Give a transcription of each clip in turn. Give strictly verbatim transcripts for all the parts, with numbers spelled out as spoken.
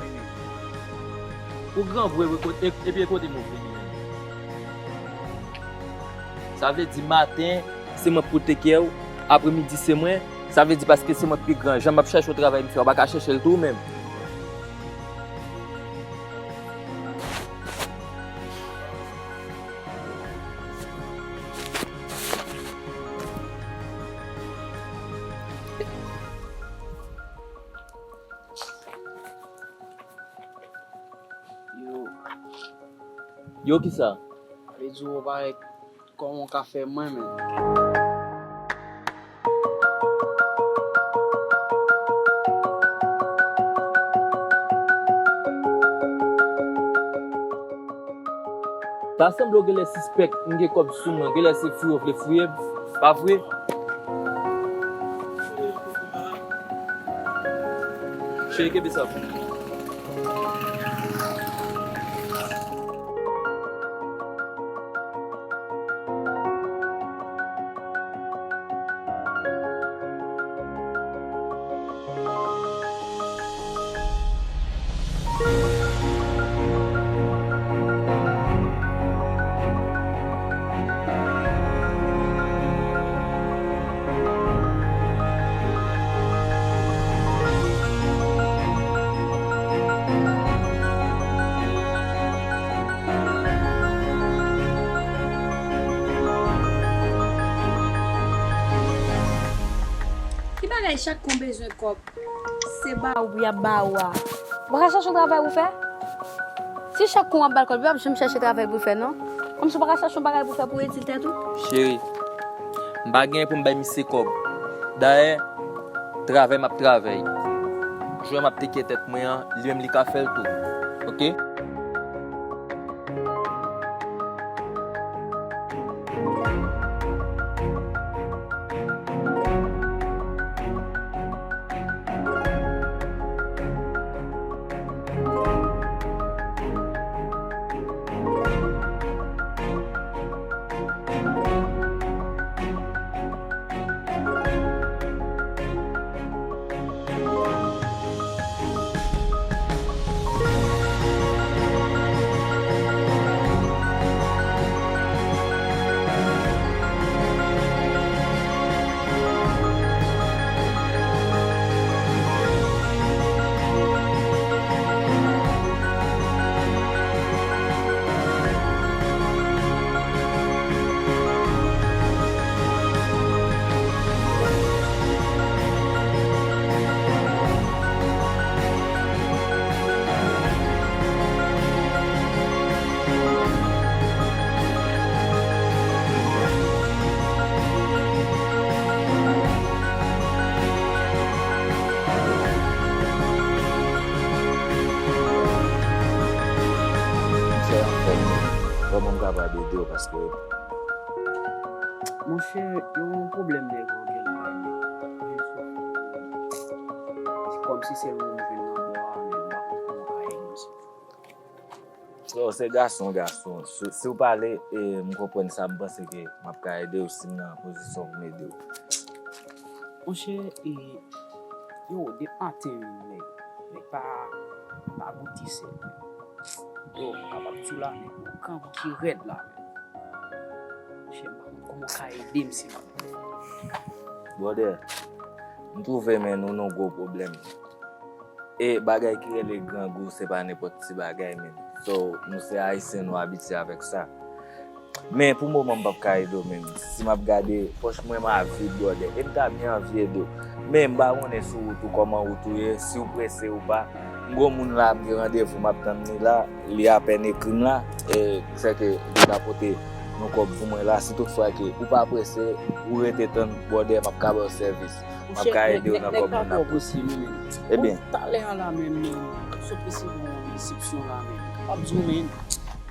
vini. Ou gran vre, vre, kot-, e-, epi e kote m ou vini menm? Sa vle di maten, se mwen k pou teke w, apremidi se mwen, sa vle di paske se mwen k pi gran, jan m ap chache yon travay, m fè, ou pa ka chache l tou menm. Yo. Yo kisa? Vle di ou pa wè kòman w ka fè mwen menm. Ta sanble w genlè sispèk m gen kòb sou mwen, genlè se fouye w vle fouye m, pa vre? Cheri, kenbe sa pou mwen. Ki bagay chak kou bezwen kòb? Se ba ou y ap ba ou a. Ou pa ka chache yon travay pou fè? Si chak kou w ap ba l kòb, li p ap janm chache travay pou l fè, non. Kòmsi w pa ka chache yon bagay pou fè pou w ede tèt ou? Cheri, m pa gen pou m bay misye kòb. Dayè, travay m ap travay. Jwè m ap teke tèt mwen an, li menm li ka fè l tou. Oke? Misye anfòm wi. Kòman m kapab ede w paske Monchè, yon pwoblèm nèg yo gen la, men. Se kòmsi sèlman m jwenn nan bò a, men m pa konn kòman w ka ede m, silvouplè. So, se gason, gason. Si, si w pale, e, m konprann sa, m panse ke m ap ka ede w si m nan pozisyon pou m ede w. Monchè, e, yo, depi maten, nèg, nèg pa, pa goute sèl. Yo, m kapab di w la, nèg, yon grangou ki rèd la, men. Kòman w ka ede m, silvouplè? Brother, m twouve, men, nou nan gwo pwoblèm. E bagay ki rele grangou, se pa nenpòt ti bagay, men. So, nou se Ayisyen, nou abitye avèk sa. Men pou moman, m p ap ka ede w, men. Si m ap gade, pòch mwen ma vid, brother. E m ta byen anvi ede w. Men m pa konnen sou wout ou, kòman wout ou ye, si w prese ou pa. M gon moun la, m gen randevou, m ap tann li la. Li apèn ekri m la. E sèke li ta pote yon kòb pou mwen la. Si toutfwa ke ou pa prese, ou rete tann, brother, m ap ka ba w sèvis. M ap ka ede w nan kòb moun nan. Ebyen. Talè a la menm, men, m sot resevwa yon resepsyon la, men. Kapab di w, men,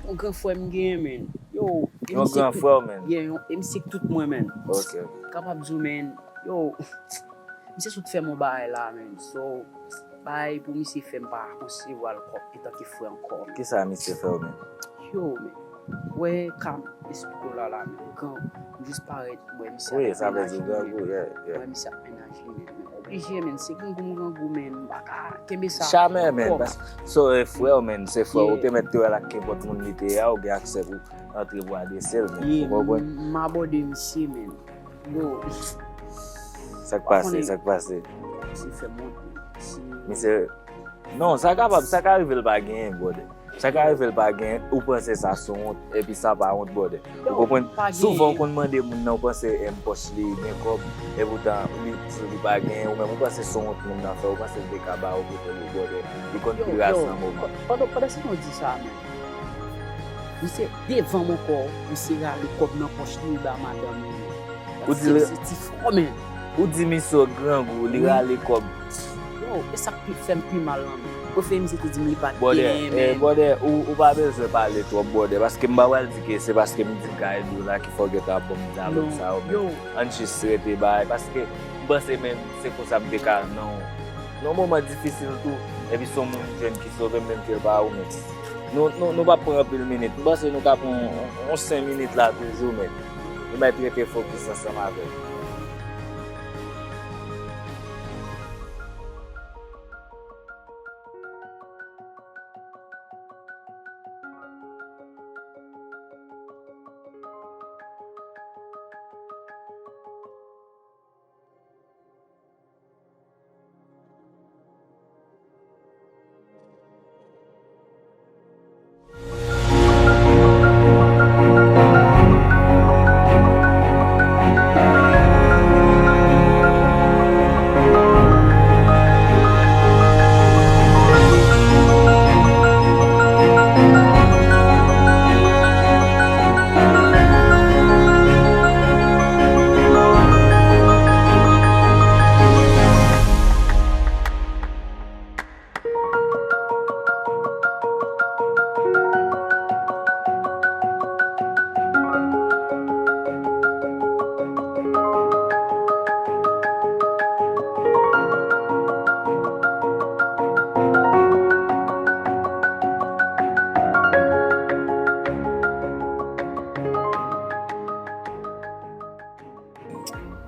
yon gran frè m genyen, men. Yo, yon gran frè w, men. Yeah, yon, e misye tout mwen, men. Ok, ok. Kapab di w, men, yo, misye sot fè m yon bagay la, men. So, bagay pou misye fè m pa konsevwa l kò-, antanke frè ankò, men. Kisa misye fè w, men? Yo, men. Wè, ka m esplike w la, la, men. Gran, m jis parèt, wè, misye ap menaj li, men. Wè, misye ap menaj li, men. Men oblije, men. Se grangou m grangou, men. M pa ka kenbe sa ankò. Jamè, men. So, e frè w, men. Se frè w. Ou te mèt te wè l ak kenpòt moun li te ye a, ou gen aksè pou antre pou adrese l, men. Ou konprann? M abòde misye, men. Yo. Sa k pase, sa k pase? Misye fè m wont, men. Misye, non, sa kapab, sa ka rive l pa genyen, brother. Sa ka rive l pa genyen, ou panse sa se wont, epi sa pa wont, brother. Ou konprann? Souvan, ou konn mande moun nan, ou panse, em, pòch li gen kòb, epoutan, li di li pa genyen, ou menm, ou panse se wont moun nan fè, ou panse l te ka ba ou kote li, brother. Li konn pi raz nan moman. Pandan, pandan se nou di sa, men. Misye devan m ankò, misye rale kòb nan pòch li, li ba madanm li. Ou di se, se ti frè, men. Ou di misye grangou, li rale kòb. Yo, e sa k pi, fè m pi mal lan, men. Prefere misye te di m li pa t genyen, men. Brother, ou, ou pa bezwen pale twòp, brother, paske m pa pral di ke se paske m di m ka ede w la ki fè w gentan ap ban m dyalòg sa yo, men. Ann jis rete bay, paske m panse menm se konsa m te ka nan, nan yon moman difisil tou, epi se yon moun jèn ki sove m, menm ke l pa ou menm. Nou, nou, nou p ap pran anpil minit. M panse nou ka pran yon, yon senk minit la toujou, men. Nou mèt rete fokis ansanm avè l.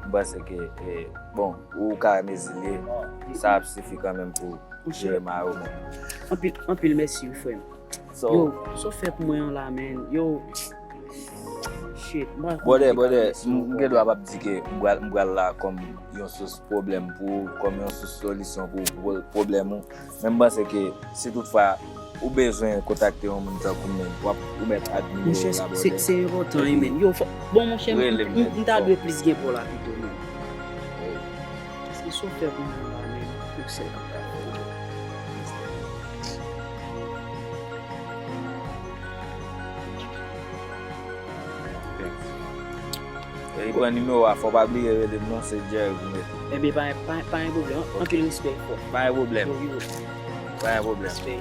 M panse ke, eh, bon, ou ka rezilye, sa ap sifi kanmenm pou jere mayo, men. Anpil, anpil mèsi wi, frè m. Yo, sa w fè pou mwen an la, men. Yo, shit, m pa konn. Brother, brother, m gen dwa p ap di ke m pral, m pral la kòm yon sous pwoblèm pou ou, kòm yon sous solisyon pou, pou pwoblèm ou. Men m panse ke si toutfwa ou bezwen kontakte yon moun tankou m, men w ap, ou mèt add nimewo m la, brother. Monchè, se, se enpòtan wi, men. Yo, fò, bon, monchè, m, m, m ta dwe plis gen pa w la pito, men. Paske sa w fè pou mwen la, men, ou sèl k ap ka fè. Thanks. E pran nimewo a, fò w pa bliye rele m non, se Jerry pou mete. Ebyen, pa, pa, pa gen pwoblèm. Anpil respè, frè. Pa gen pwoblèm. Yo, yo. Pa gen pwoblèm. Respè.